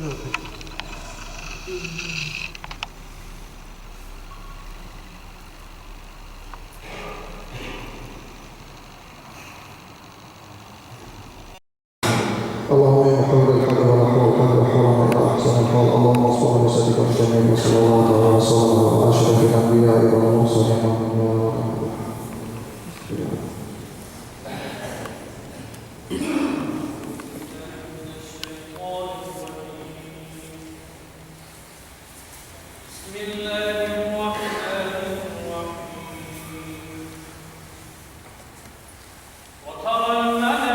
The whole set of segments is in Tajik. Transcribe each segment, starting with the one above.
اللهم يا محول الحال والأحوال حول أحوالنا إلى أحسن الحال. اللهم اصبر بصدق الجميل وصلى الله تعالى وسلم على أشرف الأنبياء والمرسلين. بسم الله الرحمن الرحيم. وترى الملائكة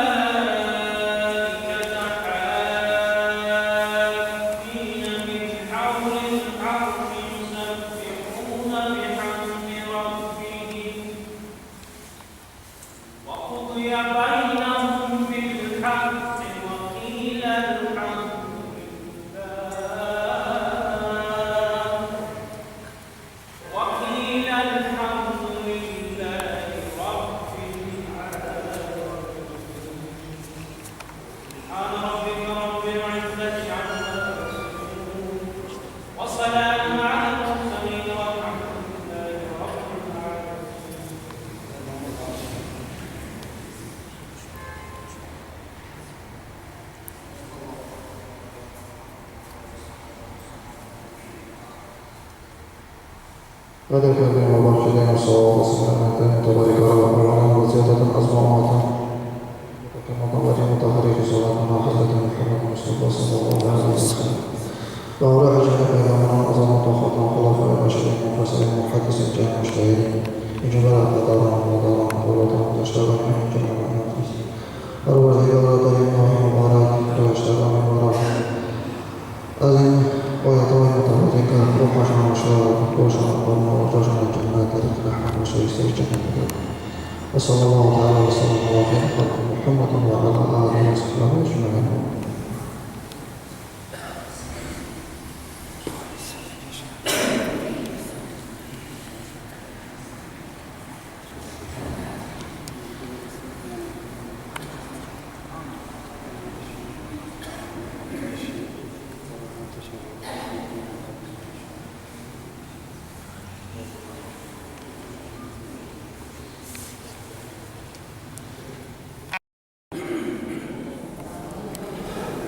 حافين من حول العرش يسبحون بحمد ربهم وقضي بينهم بالحق وقيل الحمد لله وقيل الحمد لله رب العالمين. سبحان ربك رب العزة عما يصفون وسلام على المرسلين والحمد لله رب العالمين. هذا الكريم وبرشدين والصلاة والسلام على تبارك ربنا وزيادة أزمة كما قال مطهر صلاة حضرة محمد المصطفى صلى الله عليه وسلم. وأوراق جنة إلى من أظلمت وخطأ خلفاء الراشدين المفسرين المحدثين الجامع المجتهدين من جمال قدرا ودارا قوة متشتغل من جميع الأنفس الوردية الله مبارك ويشتغل من وراء أذن ويطوي متفرقة روحشا وشارا وشا وجوشا الجنات رحمة وشيسر الجنة. وصلى الله تعالى وسلم على خير خلق محمد وعلى آله وصحبه أجمعين.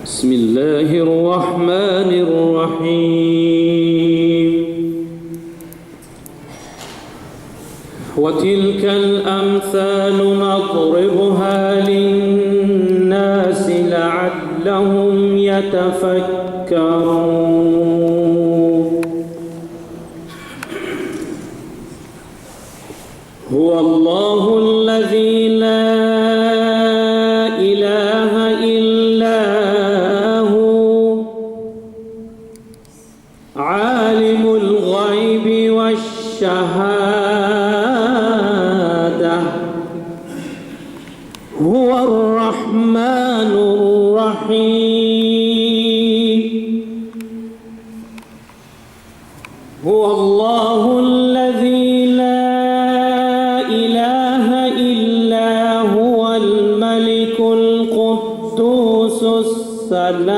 بسم الله الرحمن الرحيم. وتلك الأمثال نضربها للناس لعلهم يتفكرون. هو الله الذي لا إله إلا هو عالم الغيب والشهادة هو الرحمن الرحيم. هو الله الذي لا إله إلا هو الملك القدوس السلام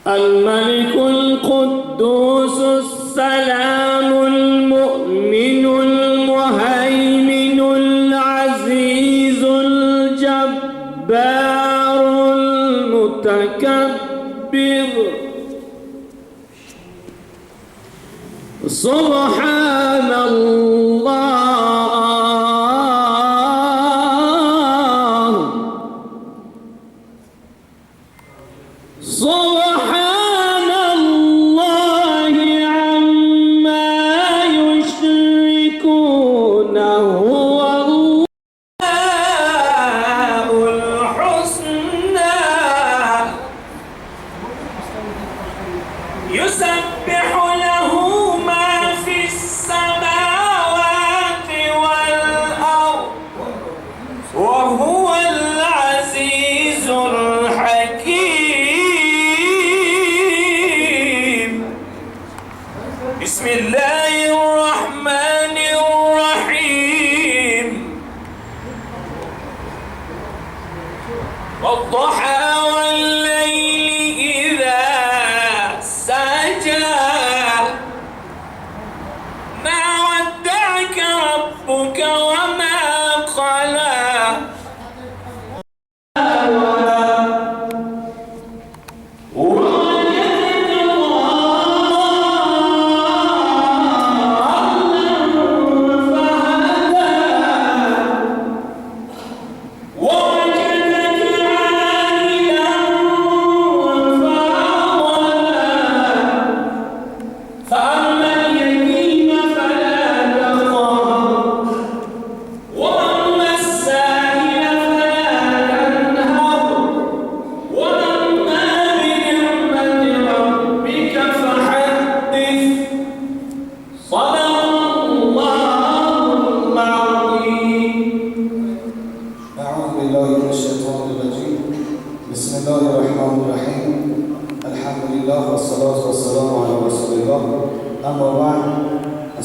الملك القدوس السلام المؤمن المهيمن العزيز الجبار المتكبر. سبحان الله سبحان الله عما يشركون. هو الله الحسنى يسبح له ما في السماوات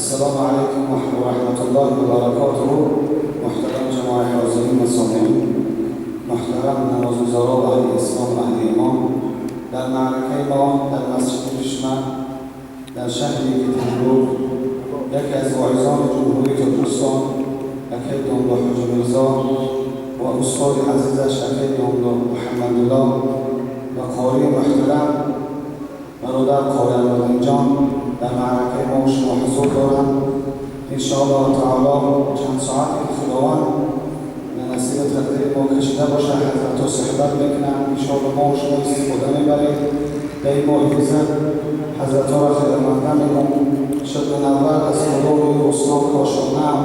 السلام علیکم و رحمت الله و برکاته. محترم جماعه حاضرین و سامعین، محترم نمازگزاران و اهل اسلام و اهل ایمان، در معرکه ما در مسجد پیشمن در شهر یکاترینبورگ یکی از واعظان جمهوری تاجیکستان اکای داملا حاجی میرزا و استاد عزیزش اکای داملا محمدالله و قاری محترم برادر قاری علادین جان در معرکه ما و شما حضور دارند. انشاءالله تعالی چند ساعتی که خداوند به نصیب تقدیر ما کشیده باشه حضرت ها صحبت میکنن، انشاءالله ما و شما استفاده میبریم. در این ماه حضرت ها را خدمت نمیگم. شد منور از علوم استاد کاشانم،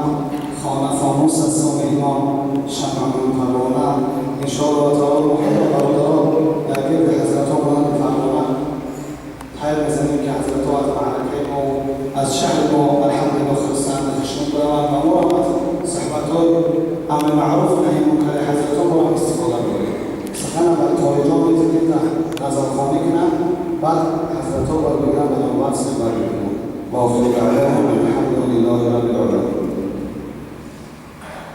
خانه فانوس از ایمان شمع پروانم. انشاءالله تعالی ما برادران در گرد حضرت ها بلند پروانم تیر بزنیم که حضرت ها از معرکه ما از شهر ما الحمدلله خرسند خشنود بروند و ما را از صحبت های امر معروف نهی منکر حضرت ها ما را استفاده ببریم. سخنم بر قاری جان میزنیم نظرخوانی کنم، بعد حضرت ها باید بگیرن به نوبت صحبت بکنم. و آخر دعواهم الحمد لله رب العالمین.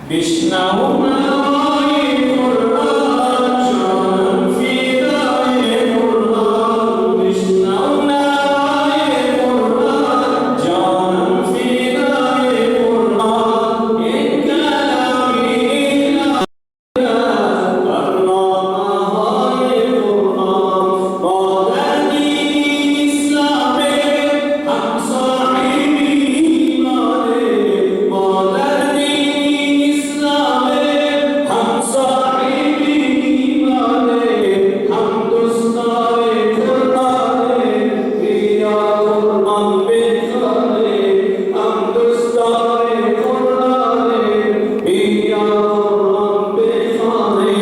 بشنو نوای قرآن جانم فدای قرآن، بشنو نوای قرآن جانم فدای قرآن، این کلامی برنامه‌های قرآن، ما در دین اسلام هم صاحب ایمانه، ما در دین اسلام هم صاحب ایمانه، هم دوستان قرآن بیا قرآن بخوانه، هم دوستان قرآن بیا قرآن بخوانه،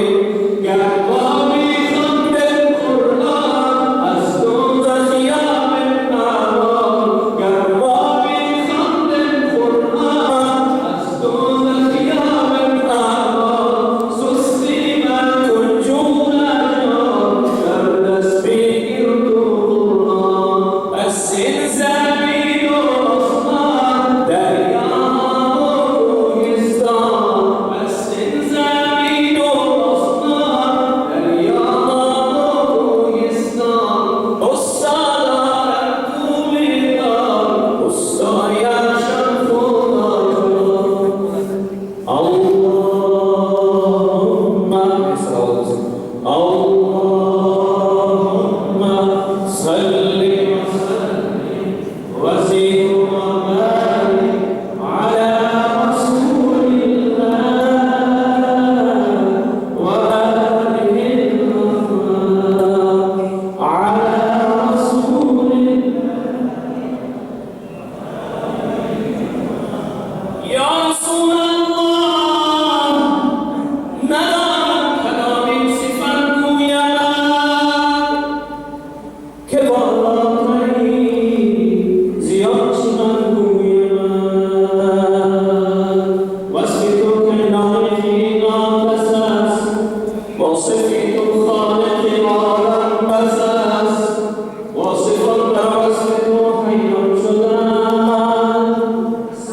گر باری خواندن قرآن از دوزخ یابیم امان، گر باری خواندن قرآن از دوزخ یابیم امان، سستی مکن جون جان در دست بگیر تو قرآن، پس این زمین و آسمان دریا و کوهستان، پس این زمین و آسمان دریا و کوهستان، استادارم تو بدان استایشم خدایان. اللهم اللهم صل وسلم وزد وبارك على رسول الله وآله الأطهار، على رسول الله. یا رسول الله ندانم کدامین صفت گویم که بالاتری زیاد چه من گویم، وصف تو که ناطقی ناقص است، وصف تو خالق عالم بس است، واصفان در وصف تو حیران شدند،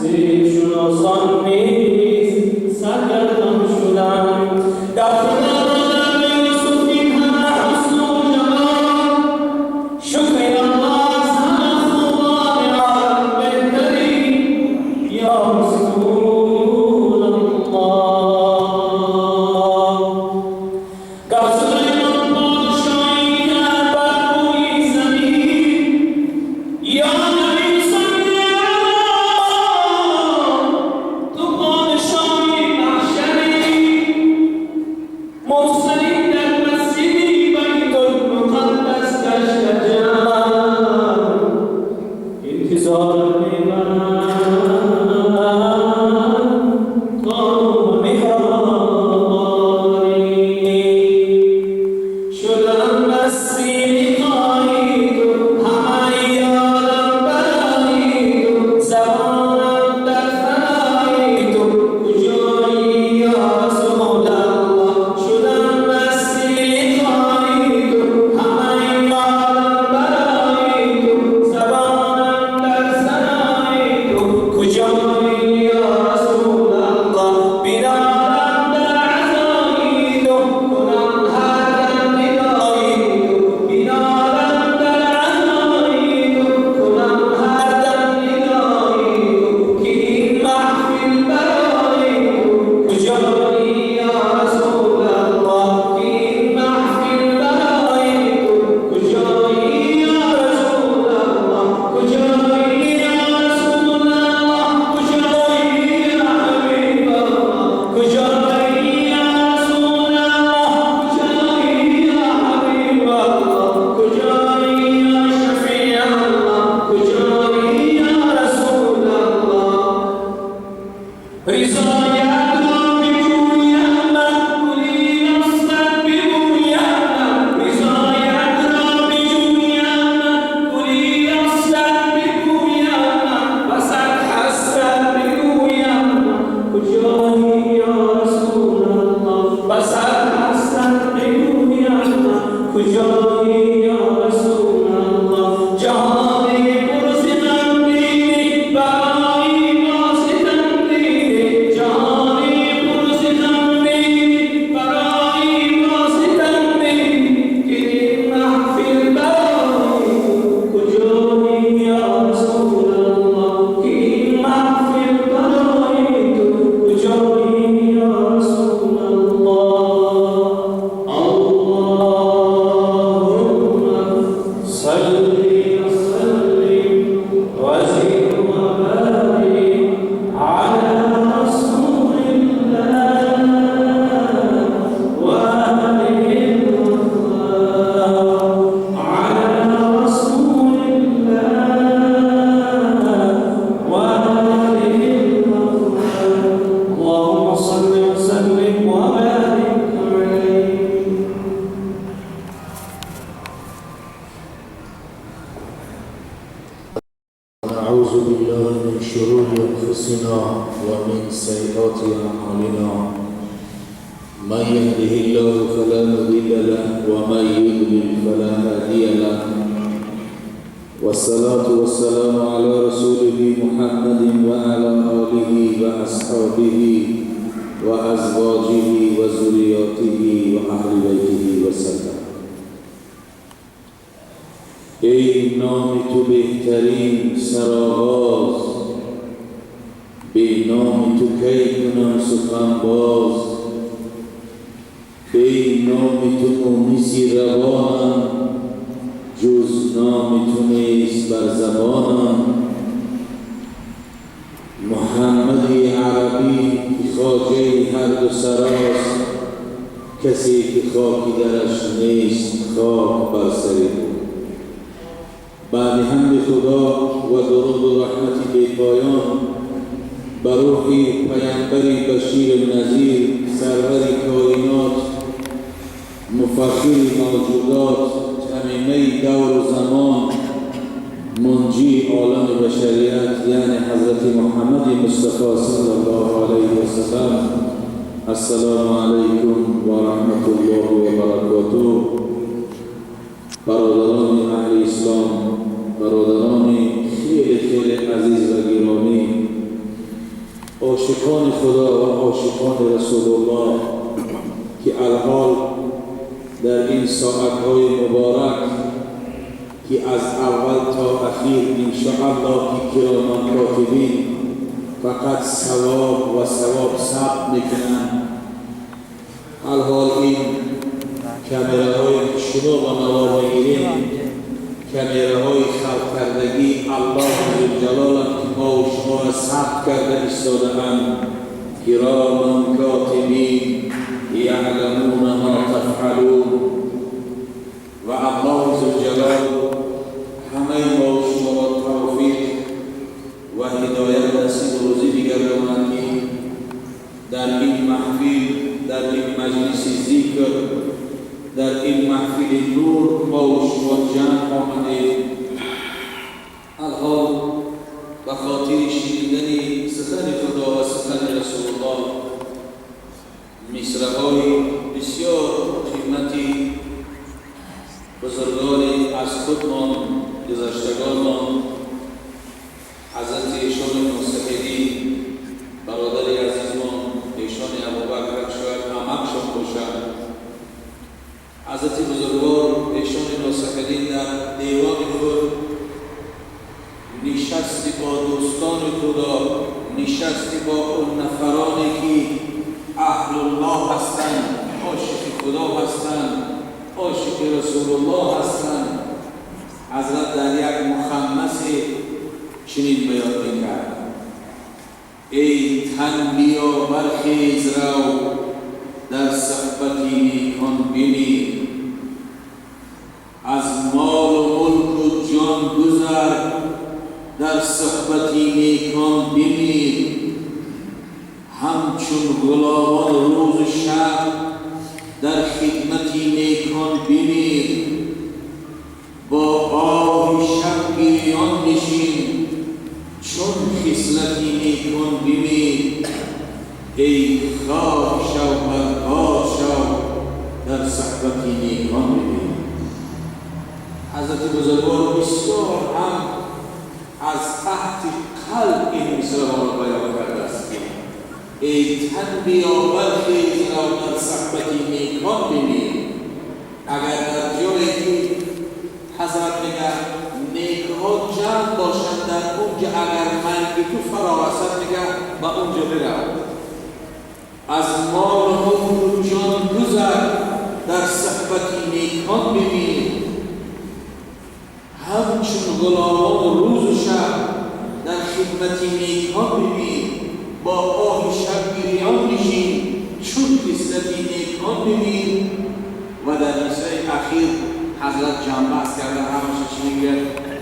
سیرشناسان نیز سرگردان شدند. در خدا دادم به یوسف این همه حسن و جمال، شکر الله از همه خوبان عالم بهتری، یا رسول الله. گر سلیمان پادشاهی کرد بر روی زمین، یا نبی صل علی تو. رضایت را بگویم من، گلی اصلت بگویم من، رضایت را بجویم من، گلی اصلت بگویم من، وسط حسرت بگویم من، کجایی یا رسول الله، وسط حسرت بگویم من، کجایی یا رسول الله. جهان پر ستم دیده، برای ما ستم دیده، جهان پر ستم دیده، برای ما ستم دیده، که این محفل برای تو، کجایی یا رسول الله، که این محفل برای تو، کجایی یا رسول الله. اللهم صل وسلم وزد وبارك على رسول الله وآله الأطهار، على رسول الله وآله الأطهار. اللهم صل وسلم وبارك عليه. نعوذ بالله من شرور أنفسنا ومن سيئات أعمالنا، من يهده الله فلا مضل له ومن يضلل فلا هادي له، والصلاة والسلام على رسوله محمد وعلى آله وأصحابه وأزواجه وذرياته وأهل بيته وسلم. ای نام تو بهترین سرآغاز، به نام تو کی کنم سخن باز، ای نام تو مونسی روانم، جز نام تو نیست بر زبانم. محمدی عربی که خواجه هر دو سراست، کسی که خاکی درش نیست خاک بر سر او. بعد حمد خدا و درود و رحمت بی پایان بر روح پیامبر بشیر نذیر، سرور کائنات، مفخر موجودات، تمیمه دور و زمان، منجی عالم بشریت، یعنی حضرت محمد مصطفی صلی الله علیه و سلم. السلام علیکم و رحمت الله و برکاته. برادران اهل اسلام، برادران خیلی خیلی عزیز و گرامی، عاشقان خدا و عاشقان رسول الله که الحال در این ساعتهای مبارک که از اول تا اخیر انشاءالله که کرامان کاتبین فقط ثواب و ثواب ثبت میکنند. الحال این کامراهای شما و نوار میگیریم، کامراهای خلق کردگی الله جلال که ما و شما را ثبت کرده ایستاده‌اند. کرامان کاتبین یعلمون ما تفعلون. و الله جلال همه ما و شما را توفیق و هدایت نصیب روزی بگرداند که در این محفل، در این مجلس ذکر، در این محفل نور ما و شما جمع آمدیم. الحال به خاطر شنیدن سخن خدا و سخن رسول الله مصرع‌های بسیار قیمتی بزرگان از خودمان، گذشتگانمان، حضرت ایشان مستحیدی برادر عزیزمان، ایشان ابوبکر شاید عمقشان باشد، حضرت بزرگوار ایشان ناصحالدین در دیوان خود نشستی با دوستان خدا، نشستی با اون نفرانی که اهل الله هستند، عاشق خدا هستند، عاشق رسول الله هستند. حضرت در یک مخمس چنین بیان میکرد: ای تن بیا برخیز رو، در صحبت نیکان بمیر، از مال و ملک و جان گذر، در صحبت نیکان بمیر. Ҳамчун ғуломон рӯзу шаб дар хидмати некон бимир, бо оҳи шаб гирён нишин, чун хислати некон бимир. Эй хок шав, барбод шав, дар суҳбати некон бимир. Ҳазрати бузургвор бисёр ҳам аз таҳти қалб ин мисраҳоро баён кардааст ки эй тан, биё бархез, рав, дар суҳбати некон бимир. Агар дар ҷое ки ҳазрат мегӯяд, некҳо ҷамъ бошанд, дар унҷа агар марги ту фаро расад, мегӯяд, ба унҷа бирав. Аз молу мулку ҷон гузар, дар суҳбати некон бимир. Ҳамчун ғуломон рӯзу шаб дар хидмати некон бимир, бо оҳи шаб гирён нишин, чун хислати некон бимир. Ва дар мисраи ахир ҳазрат ҷамъбаст карда ҳамаша, чӣ мегӯяд?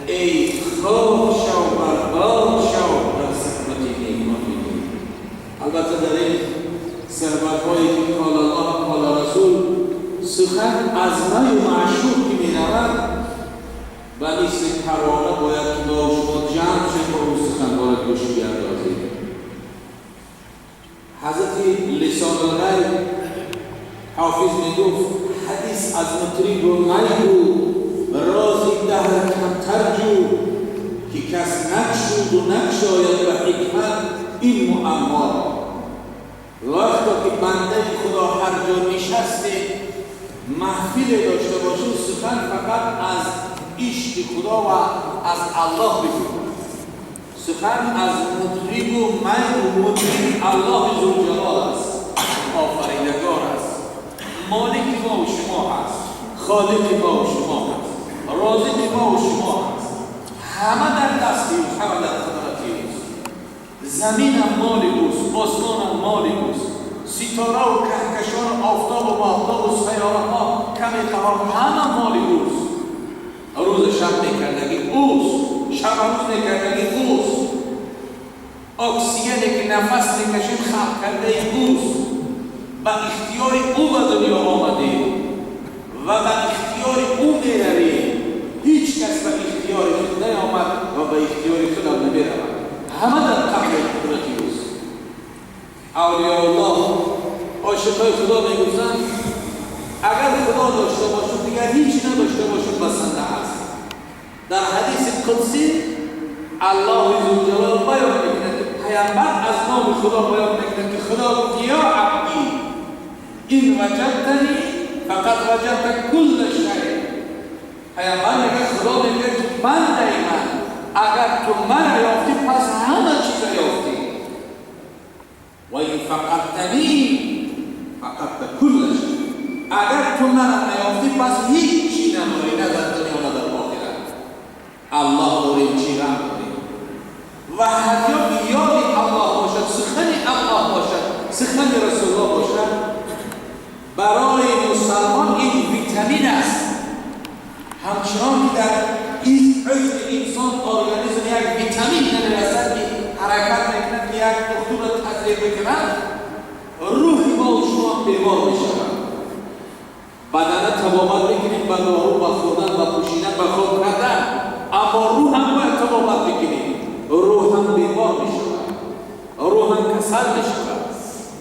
Эй хок шав, барбод шав, дар суҳбати некон бимир. Албатта, дар ин суҳбатҳое ки қол Аллоҳ, қол Расул, сухан аз маю маъшуқ ки меравад, ба мисли парвона бояд ки мо шумо ҷамъ шем ва ӯ суханҳоро гӯш биандозем. Ҳазрати Лисонулғайб Ҳофиз мегуфт: ҳадис аз мутрибу май гӯ, рози даҳр камтар ҷӯ, ки кас накшуду накшояд ба ҳикмат ин муамморо. Вақто ки бандаи Худо ҳар ҷо нишасте, маҳфиле дошта бошӣ, сухан фақат аз ишқи Худо ва аз Аллоҳ бигӯ. Сухан аз мутрибу майгӯ. Мутриб Аллоҳи Зулҷалол аст, Офаридагор аст, молики мо ва шумо ҳаст, холиқи мо ва шумо ҳаст, розиқи мо ва шумо ҳаст. Ҳама дар дасти ӯ, ҳама дар қудрати ӯст. Заминам моли ӯст, осмонам моли ӯст, ситораву каҳкашону офтобу моҳтобу сайёраҳо, кометаҳо ҳама моли ӯст. Рӯза шаб мекардагӣ ӯст, шаба рӯз мекардагӣ ӯст. Оксигене ки нафас мекашем, халқ кардаи ӯст. Ба ихтиёри ӯ ба дунё омадем ва ба ихтиёри ӯ меравем. Ҳеҷ кас ба ихтиёри худ наомад ва ба ихтиёри худам намеравад. Ҳама дар қабли қудрати ӯст. Авлиёуллоҳ, ошиқҳои Худо мегуфтанд: агар Худо дошта бошад, дигар ҳеҷ надошта бошад, басанда аст. Дар ҳадиси қудсӣ Аллоҳи Зулҷалол баён мекунад ки паямбар аз номи Худо баён мекунад ки Худо гуфт: «Ё абдӣ, ин ваҷадтани фақад ваҷадта кулла шай». Паямбар мегӯяд, Худо мегӯяд ки бандаи ман, агар ту мара ёфтӣ, пас ҳама чиза ёфтӣ. Ва ин фақадтани фақадта кулла шай. Агар ту мара наёфтӣ, пас ҳеҷ чӣ надорӣ, на дар дунё, на дар охират. Аллоҳ дорем, чӣ ғам дорем? Ва ҳар ҷо ки ёди Аллоҳ бошад, сухани Аллоҳ бошад, сухани Расулуллоҳ бошад, барои мусалмон ин витамин аст. Ҳамчунон ки дар узви инсон, организм як витамин намерасад ки ҳаракат мекунад, ки як духтурро тазриқ мекунад, рӯҳи мо шумо бемор мешавад. Бадана табобат мекунем ба дору, ба хӯрдан, ба пӯшидан, ба хоб кардан, аммо рӯҳам бояд табобат бикунем. Рӯҳам бемор мешавад, рӯҳам касал мешавад,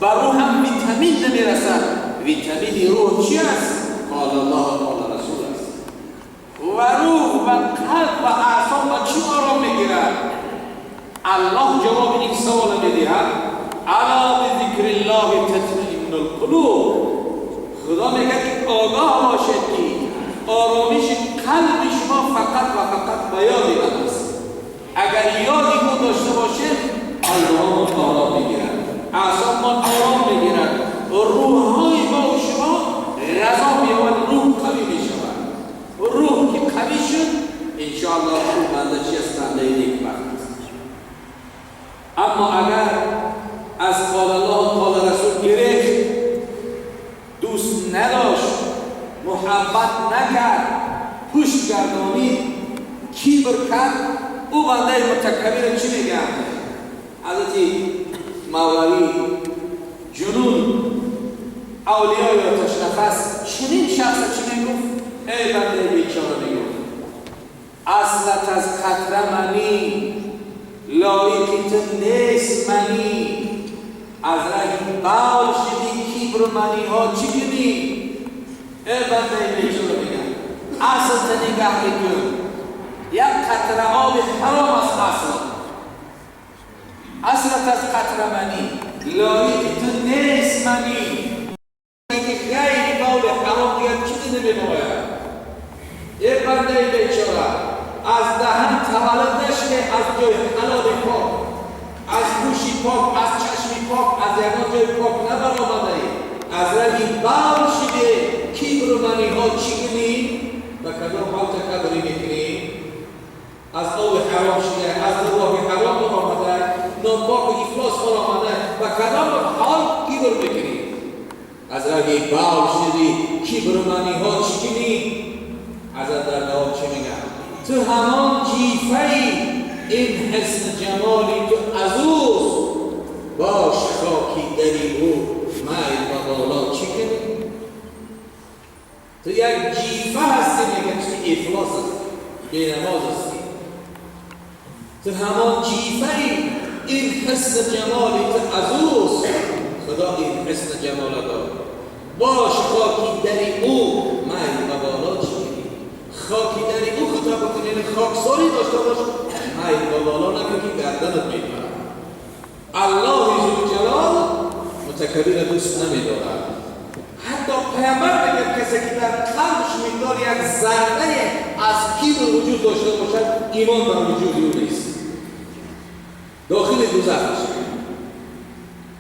ба рӯҳам витамин намерасад. Витамини рӯҳ чи аст? Қол Аллоҳ, қол Расул аст. Ва рӯҳ ва қалб ва аъсоб ба чӣ ором мегирад? Аллоҳ ҷавоби ин савола медиҳад: «Ала бизикриллоҳи татмаиннул қулуб». Худо мегӯяд ки огоҳ бошед ки оромиши қалби шумо фақат ва фақат ба ёди ман аст. Агар ёди ӯ дошта бошед, қалбҳомон ором мегирад, аъсобмон ором мегирад, рӯҳҳои мо шумо ғизо меёбад, рӯҳ қавӣ мешавад. Рӯҳ ки қавӣ шуд, иншоаллоҳ, ӯ банда чи аст? Бандаи некбахт аст. Аммо агар аз қол Аллоҳ, қол Расул гирифт, дӯст надошт, муҳаббат накард, пушт гардонид, кибр кард, ӯ бандаи мутакаббирро чӣ мегӯянд? Ҳазрати Мавлавӣ. جنون اولیای آتش نفس چنین شخص چی میگفت؟ ای بنده بیچاره میگفت اصلت از قطره منی، لایقی تو نیست منی، از ره بال شدی کبر و منی ها چی کنی؟ ای بنده بیچاره میگم اصل تا نگه بکن، یک قطره آب حرام است. اصلت از قطره منی، لایقی تو نیست منی، که غیر بول حرام دیگر چیزی نمیباید. ای بنده بیچاره از دهن تولد نشده، از جای حلال پاک، از گوشی پاک، از چشمی پاک، از یگان جای پاک نبرآمده ای، از رنگی بول شده کبر و منی ها چی کنی؟ و کدام حال تکبری میکنی؟ از آب حرام شده، از راه حرام برآمده، ناپاک و افلاس برآمده، و کدام حال کبر میکنی؟ از رنگی بول شدی کبر و منی ها چی کنی؟ از در دوام چی میگم؟ تو همان جیفه ای، این حسن جمالی تو از اوست، باش خاکی دری او میل و بالا چی کنی؟ تو یک جیفه هستی، میگه تو افلاس هستی، بینماز هستی. تو همان جیفه ای، این حسن جمالی تو از اوست، خدا این حسن جمال داد، باش خاکی دری او میل و بالا چی کنی؟ خاکی دری او خطا بکنی، یعنی خاکساری داشته باش، میل و بالا نکن که گردنت میپرد. الله ذوالجلال متکبر دوست نمیدارد. حتی پیامبر میگه کسی که در قلبش مقدار یک ذره از کبر وجود داشته باشد، ایمان بر وجود او نیست، داخل دوزخ میشه.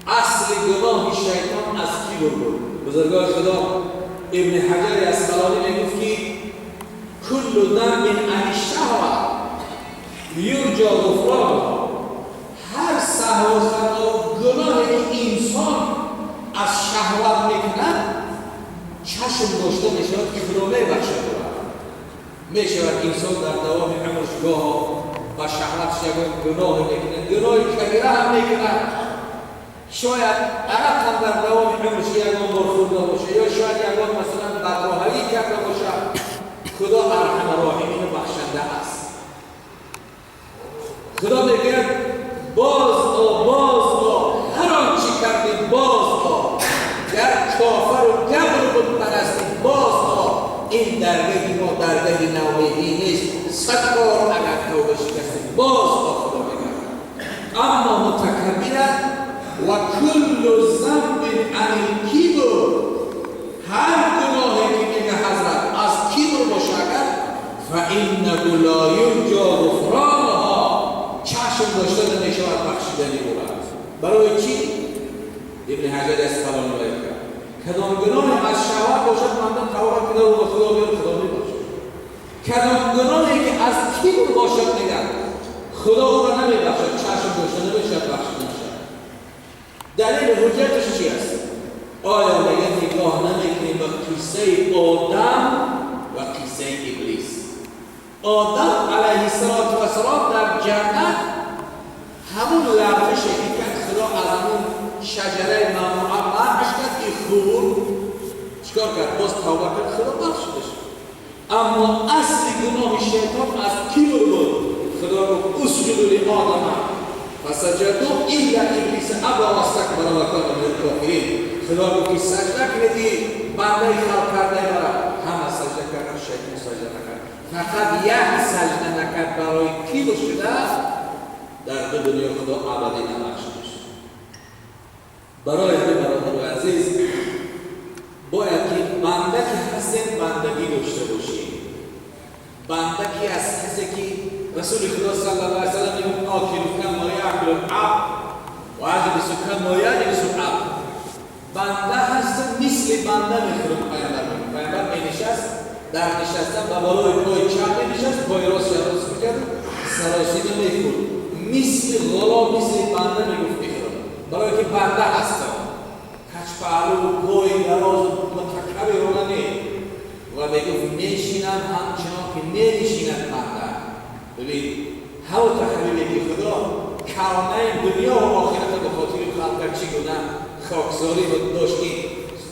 اصل گناه شیطان از کبر بود. بزرگان خدا ابن حجر عسقلانی میگفت که کل ذنب عن الشهوه یرجا غفرانه، هر سهو و خطا و گناهی که انسان از شهوت میکند چشم داشته میشود که خدا میبخشد. میشود انسان در دوام عمرش گاه و شهوتش یک گناه میکند، گناه کبیره هم میکند، شاید عرق هم در دوام عمرش یکان بار خورده باشه، یا شاید یکان مثلا بدراهی کرده باشه. خدا ارحم الراحمین بخشنده است. خدا میگه باز آ، باز آ، هر آنچه کردی باز آ، گر کافر و گبر و بتپرستی باز آ، این درگه ما درگه نومیدی نیست، 100 بار اگر توبه شکستی باز آ. خدا میگه اما متکبرت و کل ذنب عن الکبر، هر گناهی که میگه حضرت از کبر باشه اگر فانه لا یرجا غفرانها، چشم داشته نمیشود بخشیدنی بود. برای چی؟ ابن حجر عسقلانی روایت کرد کدام گناهی از شهوت باشد مردم توبه کنه و به خدا بیاد، خدا میبخشد. کدام گناهی که از کبر باشد میگن خدا او را نمیبخشد، چشم داشته نمیشود بخشیده نشود. دلیل حجتش چی است؟ آیا میگه نگاه نمیکنیم به قصه آدم و قصه ابلیس؟ آدم علیه السلام در جنت همون لرزش که خدا از همون شجره ممنوعه منعش کرد که خورد، چیکار کرد؟ باز توبه کرد، خدا بخشیدش. اما اصل گناه شیطان از کبر بود. خدا گفت اسجدوا لآدم فسجدوا الا ابلیس ابی واستکبر و کان من الکافرین. خدا گفت که سجده کنید بنده خلق کرده مرا، همه سجده کردن، شیطان سجده نکرد، فقط یک سجده نکرد برای کبر شده، در دو دنیا خدا ابدی نبخشیدش. برای دو برادر عزیز باید که بنده که هستیم بندگی داشته باشیم. بنده که از کسی که رسول خدا صلی الله علیه و سلم میگه آکل کما یاکل العبد و اجلس کما یجلس العبد، بنده هستم مثل بنده میخورم. پیامبر میگه پیامبر مینشست، در نشستن به بالای پای چپ مینشست، پای راست راست میکرد، سراسیمه میخورد، مثل غلام مثل بنده میگفت میخورم، برای که بنده هستم، کچ پهلو و پای دراز و متکبر رو نه، و میگفت میشینم همچنان که نمیشیند بنده. ببین همون تحلیلی که خدا کرانه دنیا و آخرت به خاطر خلق چگونه خاکساری داشت که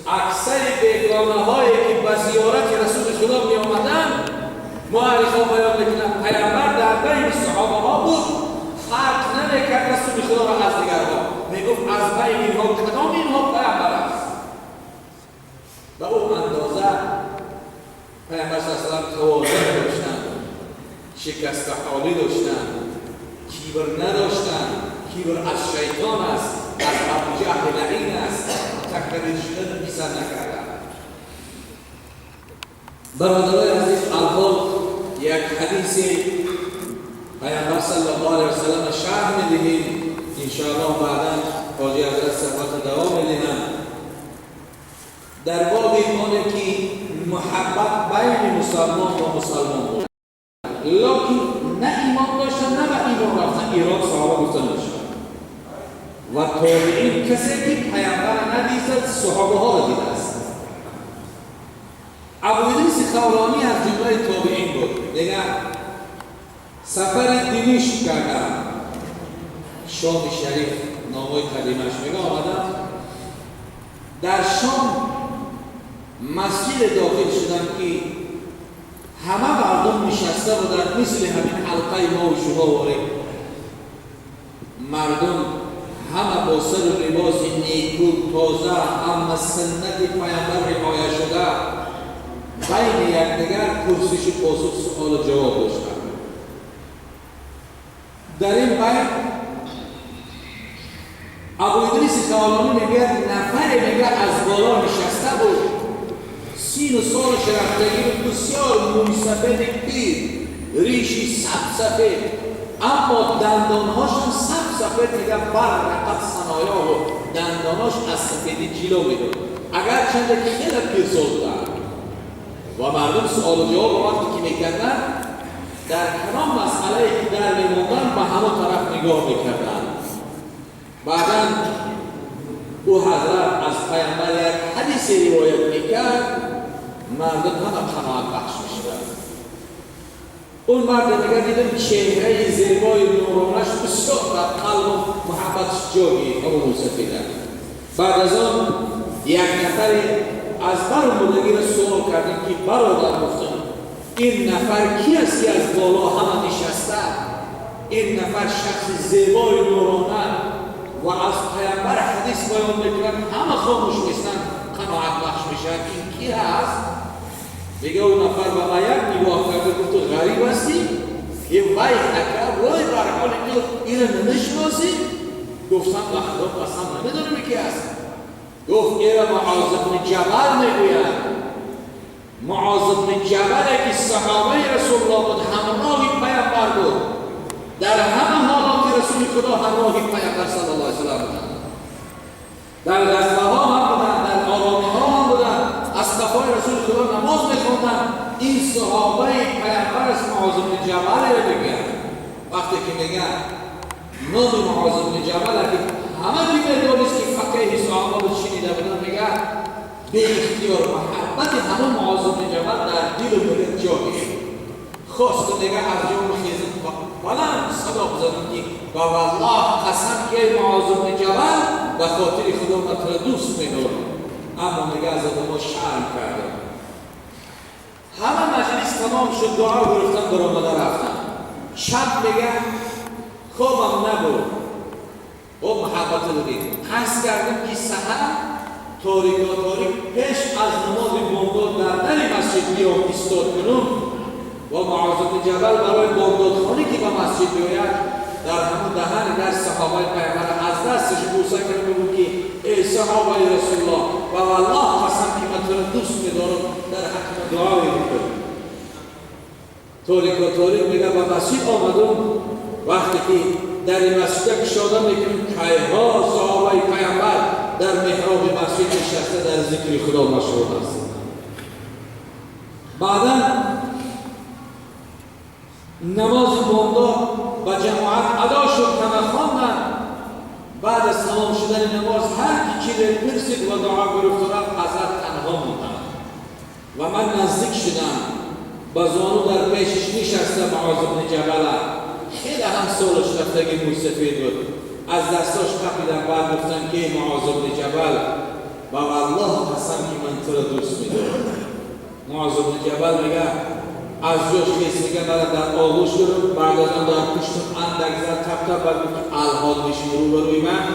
اکثر بیگانه هایی که به زیارت رسول خدا می آمدن، مؤرخان بیان میکنند پیامبر در بین صحابه ها بود، فرق نمیکرد رسول خدا را از دیگرها، میگفت از بین اینها کدام اینها پیامبر است. به اون اندازه پیامبر صلی الله علیه و سلم تواضع داشتند، شکست حالی داشتند، کیبر نداشتند. کیبر از شیطان است، از ابوجهل لعین است، تکبر شدن پسند نکردند. برادرای عزیز، اول یک حدیث پیامبر صلی الله علیه و سلم شرح می‌دهیم، انشاءالله بعدا حاجی حضرت صحبت دوام می‌دهند در باب آن که محبت بین مسلمان و مسلمان بود، لکن نه ایمان داشتن نه به ایمان رفتن. ایران صحابه گفتن نشد و تابعین کسی که پیامبر ندیده صحابه ها را دیده است. ابو ادریس خولانی از جمله تابعین بود. دیگه سفر دینیش کردن شام شریف، نامای قدیمش میگه آمدن در شام مسجد داخل شدن که همه مردم نشسته بودند، مثل همین حلقه ما و شما وارد. مردم همه با سر و لباس نیکو تازه، همه سنت پیامبر رعایت شده، بین یکدیگر پرسش و پاسخ، سوال و جواب داشتند. در این بین ابو ادریس خولانی میگه نفر میگه از بالا نشسته بود، سین و سال شرفتگی بسیار موی سفید پیر، ریشی سب سفید، اما دندانهاش هم سب سفید، میگه برقت صنایا و دندانهاش از سفیدی جلو میداد، اگر چند که خیلی پیرسال بودن. و مردم سوال و جواب وقتی که میکردن در کدام مسئله که در میموندن به همون طرف نگاه میکردن. بعدا او حضرت از پیامبر یک حدیث روایت میکرد، مردم همه قناعت بخش میشدن. اون مرد دیگر دیدم چهره زیبای نورانش بسیار در قلب و محبتش جا گرفت، ابو موسی فیدن. بعد از آن یک نفر از برآمدگی را سوال کردیم که برادر، گفتم این نفر کی است که از بالا همه نشسته؟ این نفر شخص زیبای نورانه و از پیامبر حدیث بیان میکنن، همه خاموش میشن، قناعت بخش میشن. این کی هست؟ میگه اون نفر به ما یک نگاه کرد و گفت تو غریب هستی؟ این وای نکرد، وای بر حال تو، اینو نمیشناسی؟ گفتم به خدا قسم نمیدونم کی هست. گفت ایرا معاذ بن جبل میگوید. معاذ بن جبل که صحابه رسول الله بود، همراه پیامبر بود، در همه حالات رسول خدا همراه پیامبر صلی الله علیه و سلم بودند، در غزوه ها هم بودند، در آرامی ها هم بودند، از قفای رسول خدا نماز میخواندند. این صحابه پیامبر از معاذ بن جبل رو بگن. وقتی که میگن نام معاذ بن جبل که همه میدونست که فقیه صحابه بود شنیده بودن، میگه به اختیار محبت همه معاذ بن جبل در دل و ملت جا گرفت. خواست دیگه از جا خیزد بلند صدا بزنم که با والله قسم که معاذ بن جبل به خاطر خدا من تو را دوست می‌دارم، اما میگه از آدم‌ها شرم کردم. همه مجلس تمام شد، دعا گرفتن، برآمده رفتن. شب میگه خوابم نبود، با محبت رو دید. قصد کردم که سحر تاریکا تاریک پیش از نماز بامداد در در مسجد بیام ایستاد کنم و معاذ بن جبل برای بامدادخوانی که به مسجد بیاید در همون دهن در صحابه پیامبر از دستش بوسه کردم بود که ای صحابه رسول الله و والله قسم که من تو را دوست می‌دارم، در حق من دعایی بکن. تاریکا تاریک میگه به مسجد آمدم، وقتی که در این مسجد کشاده میکنیم کیها صحابه پیامبر در محراب مسجد نشسته در ذکر خدا مشغول است. بعدا نماز بامداد با جماعت ادا شد، همه خواندن. بعد از تمام شدن نماز هر کی که پرسید و دعا گرفت و رفت، حضرت تنها موندن و من نزدیک شدم، با زانو در پیشش نشسته معاذ بن جبل. خیلی هم سالش رفتگی موی بود، از دستاش قپیدن. بعد گفتن که معاذ بن جبل و والله قسم که من تو را دوست میدارم. معاذ بن جبل میگه از جاش خیس، میگه مرا در آغوش گرفت، بعد از آن در پشتم اندک زد، تپ تپ، بعد گفت الحال میشین روبروی من.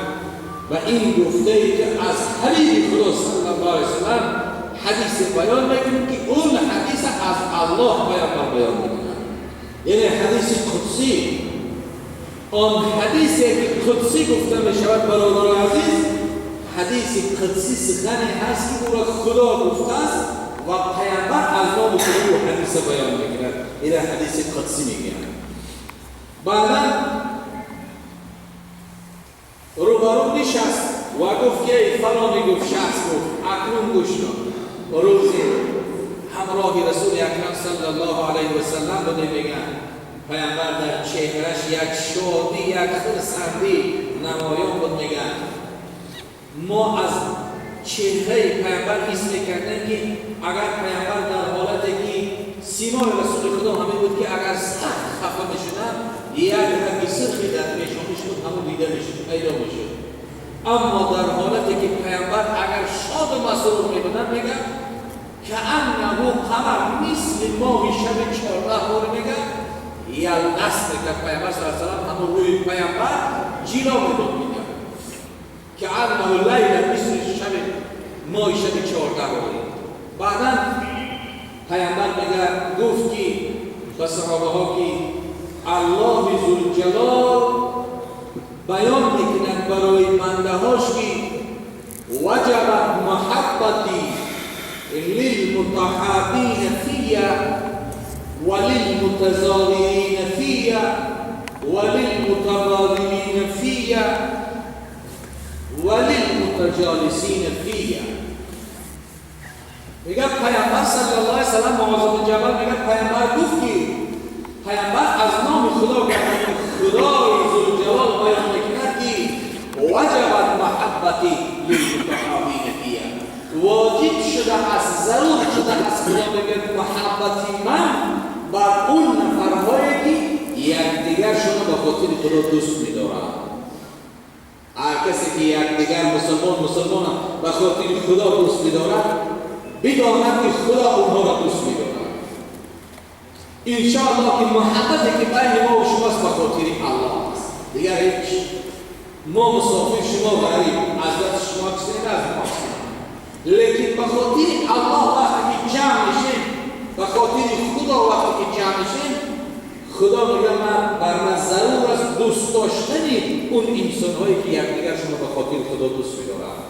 و این گفته ای که از حبیب خدا صلی الله علیه وسلم حدیث بیان میکنه که اون حدیث از الله پیامبر بیان میکنه، یعنی حدیث قدسی. آن حدیثی که قدسی گفته میشود برادران عزیز، حدیث قدسی سخنی هست که او را خدا گفته است و پیامبر از نام خدا او حدیث بیان میکند، این حدیث قدسی میگن. بعدا روبرو نشست و گفت که فلانی، گفت شخص گفت اکنون گوش کن. روزی همراه رسول اکرم صلی الله علیه و سلم بوده، میگن پیامبر در چهرش یک شادی، یک خرسندی نمایان بود. میگن ما از چهره پیامبر حس میکردیم که اگر پیامبر در حالتی که سیمای رسول خدا همین بود که اگر سخت خفه میشدن یک رنگ سرخی در پیشانیش بود، همون دیده میشد، پیدا میشد. اما در حالتی که پیامبر اگر شاد و مسرور میبودن، میگن که انه قمر، مثل ماه شب 14 بار میگن یلدست میکرد پیامبر صلی الله علیه وسلم، همون روی پیامبر جیلا میداد، میگن که انه لیله، مثل شب ماه شب 14 باری. بعدا پیامبر میگه گفت که به صحابه ها که الله ذوالجلال بیان میکند برای بنده هاش که وجبت محبتی للمتحابین فیا وللمتزاورین فیا وللمتبادلین فیا وللمتجالسین فیا. میگه پیامبر صلی الله علیه و سلم، معاذ بن جبل میگه پیامبر گفت که پیامبر از نام خدا خدای ذوالجلال بیان میکند که وجبت محبتی للمتحابین فیا، واجب شده است، ضرور شده است. خدا میگه محبتی من بر اون نفرهایی که یکدیگرشون به خاطر خدا دوست میدارند. هر کسی که یکدیگر مسلمان مسلمان به خاطر خدا دوست میدارد، بداند که خدا اونها را دوست میدارد. انشاءالله که محبتی که بین ما و شماست به خاطر الله است، دیگر هیچ. ما مسافر، شما غریب، از دست شما کسی نه از ما کسی، لیکن به خاطر الله وقتی که جمع میشیم، به خاطر خدا وقتی که جمع میشیم، خدا میگه من بر من ضرور است دوست داشتن اون انسانهایی که یکدیگر شما به خاطر خدا دوست میدارند.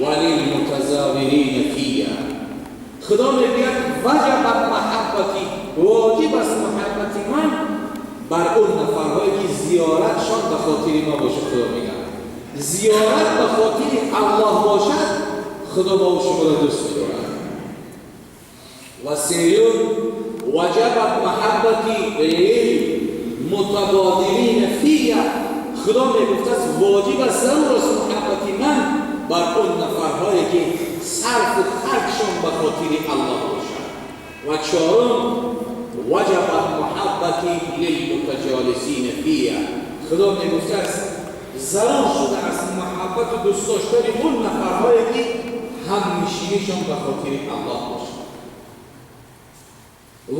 وللمتزاورین فیا، خدا میگه وجبت محبتی، واجب است محبتی من بر اون نفرهایی که زیارتشان به خاطر ما باشه. خدا میگه زیارت به خاطر الله باشد، خدا ما و شما را دوست میدارد. و سیوم وجبت محبتی للمتبادلین فیا، خدا میگفت است واجب است، ضرور است محبتی من بر اون نفرهایی که صرف و خرجشان به خاطر الله باشد. و چهارم وجبت محبتی للمتجالسین فیا، خدا میگفت است ضرور شده است محبت و دوست داشتن اون نفرهایی که همنشینیشان به خاطر الله باشد.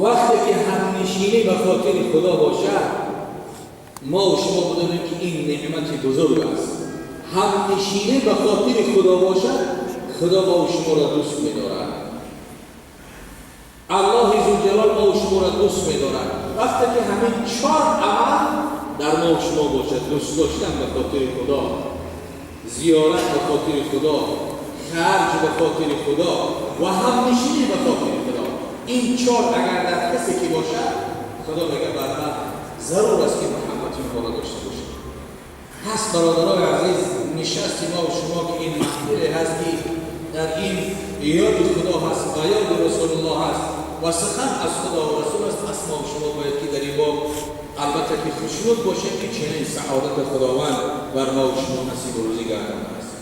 وقتی که همنشینی به خاطر خدا باشد، ما و شما بدانیم که این نعمت بزرگ است. همنشینی به خاطر خدا باشد، خدا ما و شما را دوست می‌دارد. الله ذوالجلال ما و شما را دوست می‌دارد. وقتی که همین چهار عمل در ما و شما باشد، دوست داشتن به خاطر خدا، زیارت به خاطر خدا، خرج به خاطر خدا و همنشینی به خاطر خدا، این چهار اگر در کسی که باشد، خدا میگه بر من ضرور است که محبت اینها را داشته باشد. پس برادران عزیز، نشست ما و شما که این محفل هست که در این یاد خدا هست و یاد رسول الله هست و سخن از خدا و رسول است، پس ما و شما باید که در این باب البته که خوشنود باشیم که چنین سعادت خداوند بر ما و شما نصیب و روزی گردانده است.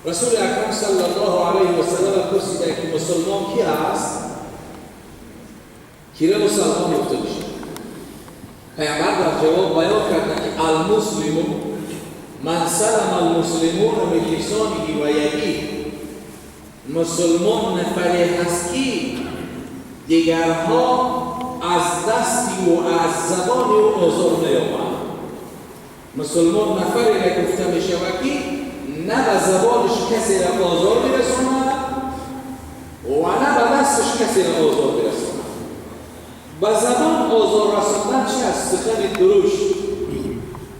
رسول اکرم صلی الله علیه و سلم پرسیده که مسلمان کی هست؟ کی را مسلمان گفته میشه؟ پیامبر در جواب بیان کردند که المسلم من سلم المسلمون من لسانه و یده. مسلمان نفری هست که دیگرها از دستی و از زبان او آزار نیابند. مسلمان نفری را گفته می شود که نه به زبانش کسی را آزار میرساند و نه به دستش کسی را آزار میرساند. به زبان آزار رساندن چی است؟ سخن درشت،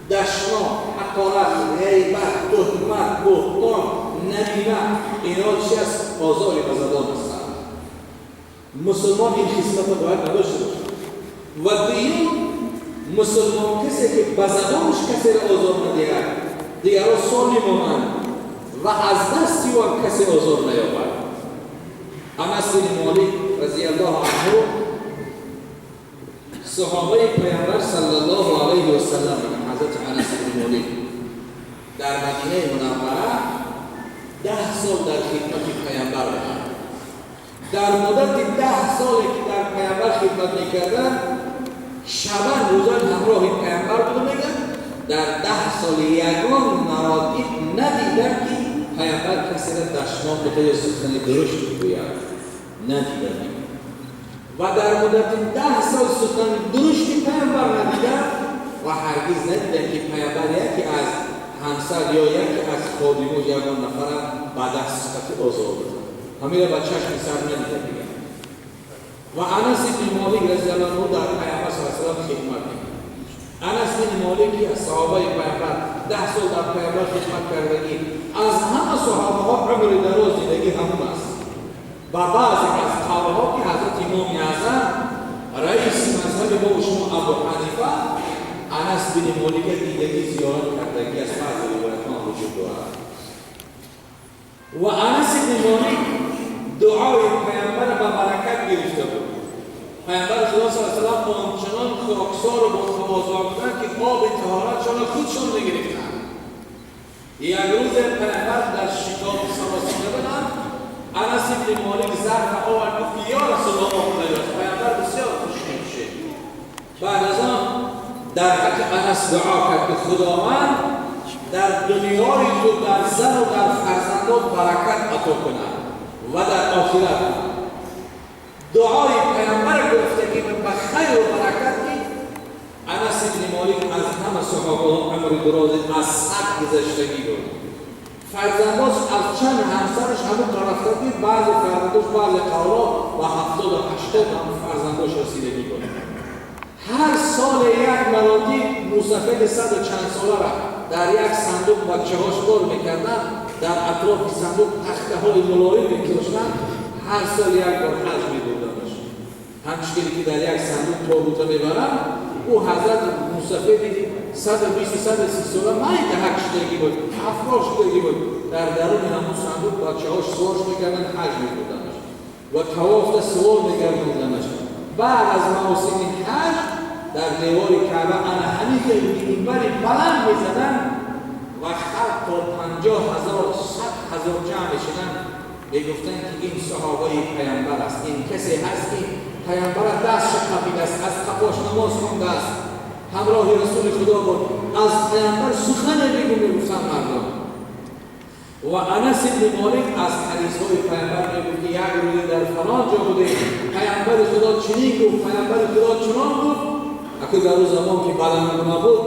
دشنام، حقارت، غیبت، تهمت، بهتان، نمیمه، اینا چی است؟ آزاری به زبان هستند. مسلمان این خصلت را باید نداشته باشد. و دوم، مسلمان کسی که به زبانش کسی را آزار ندهد، دیگران سالم مانند و از دست او هم کسی آزار نیابد. انس بن مالک رضی الله عنه صحابه پیامبر صلی الله علیه و سلم، حضرت انس بن مالک در مدینه منوره 10 سال در خدمت پیامبر بودند. در مدت 10 سالی که در پیامبر خدمت میکردند، شبان روزان همراه پیامبر بودن. میگن در 10 سال یگان مراتب ندیدن که پیامبر کسی را دشنام بده یا سخن درشت بگوید، ندیدن. و در مدت 10 سال سخن درشت پیامبر ندیدن و هرگز ندیدن که پیامبر یکی از همسر یا یکی از خادمو یگان نفر به دست سخت آزار بده. همین را به چشم سر ندیدن دیگر. و انس بن مالک رضی الله عنه در پیامبر صلی الله علیه و سلم خدمت میکرد. انس بن مالک که از صحابه پیامبر 10 سال در پیامبر خدمت کردگی، از همه صحابه ها عمر دراز زندگی همون است. و بعضی از قولها که حضرت امام اعظم رئیس مذهب ما و شما ابو حنیفه انس بن مالک دیدگی زیارت کردگی از بعض روایت ها وجود دارد. و انس بن مالک دعای پیامبر به برکت گرفته بود. پیامبر خدا صلی الله علیه و سلم آنچنان خاکسار و با تواضع بودند که آب طهارتشان را خودشان میگرفتند. یک روز پیامبر در شتاب سراسیمه بودند، انس بن مالک ظرف آورد، گفت یا رسول الله آب نیاز. پیامبر بسیار خوشنود شد. بعد از آن در حق انس دعا کرد که خداوند در دنیای تو، در زن و در فرزندان برکت عطا کند و در آخرت. دعای پیامبر گفته که به خیر و برکت که انس بن مالک از همه صحابه عمر دراز از صد گذشتگی بود. فرزنداش از چند همسرش همون طرف دید، بعضی فرزنداش بعضی قولا و 70 و 80 هم فرزنداش رسیدگی بود. هر سال یک مراتب موسفید 100 و چند ساله را در یک صندوق بچه هاش بار میکردن، در اطراف صندوق تخته های ملایم میکشتن، هر سال یک بار حج میبردنش. همچنین که در یک صندوق تابوت میبرن، او حضرت موسفید 120 130 ساله مرد حج شدگی بود، افرا شدگی بود، در درون همون صندوق بچه هاش سوارش میکردن، حج میبردنش و طواف سوار میگردوندنش. بعد از مواسم حج در دیوار کعبه انا همین منبر بلند میزدن و خلق تا 50,000 100,000 جمع میشدن، میگفتن که این صحابه پیامبر است، این کسی هست که پیامبر دستش قبیل است، از قفاش نماز خونده است، همراه رسول خدا بود، از پیامبر سخن میگو میگفتن مردم. و انس بن مالک از حدیث های پیامبر میگفت که یک روز در فلان جا بوده، پیامبر خدا چنین گفت، پیامبر خدا چنان گفت. اگه در اون زمان که بلند نبود،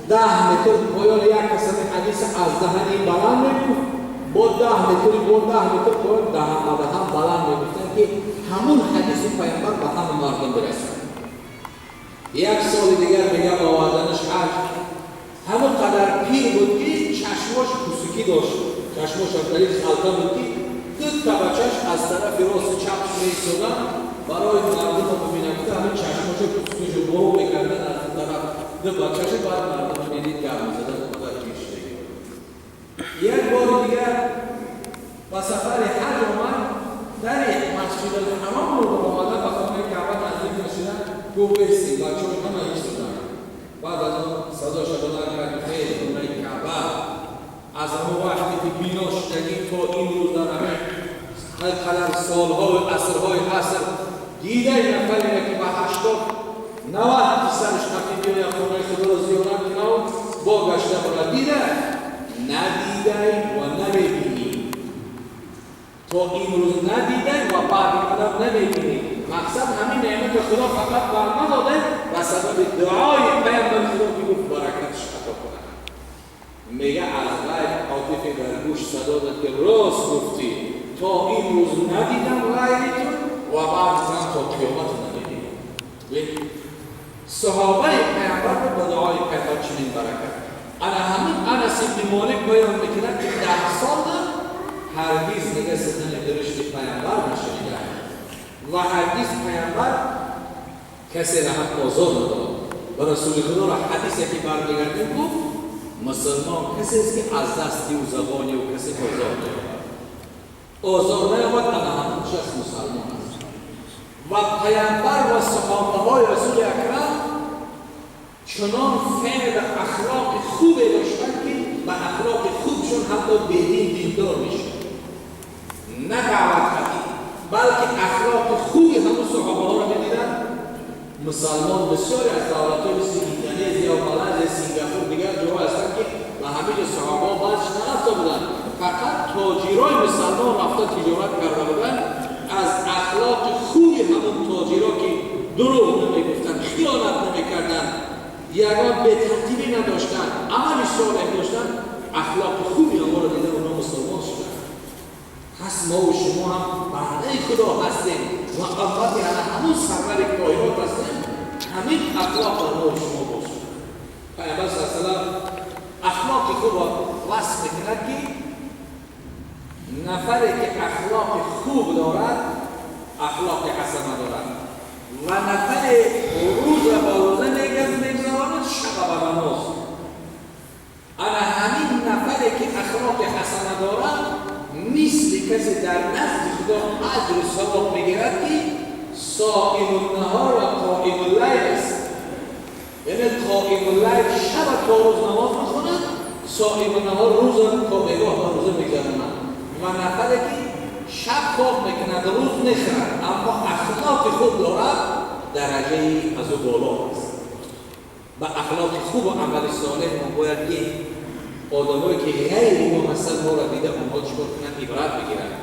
10 متر پایان یک قسم حدیث از دهن این بلند میگفت، با 10 متر با 10 متر پایان دهن به دهن بلند میگفتن که همون حدیث پیامبر به همه مردم برسد. یک سال دیگر میگم آوردنش حج، همون قدر پیر بود که چشماش پوسکی داشت، چشماش از طریق خلطه بود که دو تا بچه‌ش از طرف راست چپش می‌ایستادن برای مردم رو ببینن که همین چشماش پوسکیش رو برو می‌کردن از اون طرف دو بچه‌ش، بعد مردم رو می‌دید گرم می‌زدن اونقدر پیر شده. یک بار دیگر با سفر حج آمد، در مسجد الحرام رو آمدن به خانه کعبه نزدیک می‌شدن، گفت بایستید، بچه‌هاش همه ایستادن. بعد از آن صداش بلند کرد خیر خونه کعبه از همون وقتی که بینا شدگی تا این روز در همه قدر سالها و عصرهای عصر دیده نفری که به 80 90 писараш қати биёяд хонаи худоро зиёрат кунад, бо гашта бора дида надидай ва намебинӣ. То имрӯз надидай ва баъди қадам намебинӣ. Мақсад ҳамин неъмати худо фақат бар ма дода ба сабаби дуои паямбари худо ки гуфт баракатш ато кунад. Мега аз ғайб ҳотифе дар гӯш садо дад ки рост гуфтӣ, то имрӯз надидам ғайри ту ва баъд то қиёмат намебинам. Саҳобаи паямбар буд, ба дуои паямбар чунин баракат. Ана ҳамин Анас ибни Молик баён мекунад ки 10 сол ҳаргиз дига сухани дурушти паямбар нашунида ва ҳаргиз паямбар касеро ҳам озор надод. Ва расули худоро ҳадисе ки бармегардем гуфт мусулмон касест ки аз дасти ӯ забони ӯ касе озор наёбад. Озор наёбад, ана ҳамон шахс мусалмон аст. Ва паямбар ва саҳобаҳои расули акрам чунон феъл ахлоқи хубе доштанд ки ба ахлоқи хубшон ҳатто бедин диндор мешуд. На даъват кардӣ, балки ахлоқи хуби ҳамун саҳобаҳоро медиданд. Мусалмон бисёре аз давлатҳои мисли Индонезия, Малайзия, Сингапур, дигар ҷоҳо ҳастанд ки ба ҳамин ҷо саҳобаҳо баъзиш нарафта буданд, фақат тоҷирои мусалмон рафта тиҷорат карда буданд. Аз ахлоқи хуби ҳамун тоҷиро ки дурӯғ намегуфтанд, хиёнат намекарданд, ягон бетартибӣ надоштанд, амали солеҳ доштанд, ахлоқи хуби онҳоро дида онҳо мусулмон шуданд. Пас мо ва шумо ҳам бандаи худо ҳастем ва уммати ана ҳамун сарвари коинот ҳастем. Ҳамин ахлоқ дар мо ва шумо бошад. Пайғамбар саллаллоҳу алайҳи васаллам ахлоқи хубро васф мекунад ки нафаре ки ахлоқи хуб дорад ахлоқи ҳасана дорад ва нафаре рӯза ба рӯза мегузаронад, шаба ба намоз. Ана ҳамин нафаре ки ахлоқи ҳасана дорад мисли касе дар назди худо аҷру савоб мегирад ки соиму наҳор ва қоиму лайл аст. Яъне қоиму лайл шаба то рӯз намоз мехонад, соиму наҳор рӯза то бегоҳ ба рӯза мегузаронад. Ва нафаре ки шаб хоб мекунад, рӯз мехӯрад, аммо ахлоқи хуб дорад, дараҷаи аз ӯ боло аст. Ба ахлоқи хубу амали солеҳ мо бояд ки одамое ки ғайри мо ҳастанд моро дида онҳо чӣ кор кунанд, ибрат бигиранд.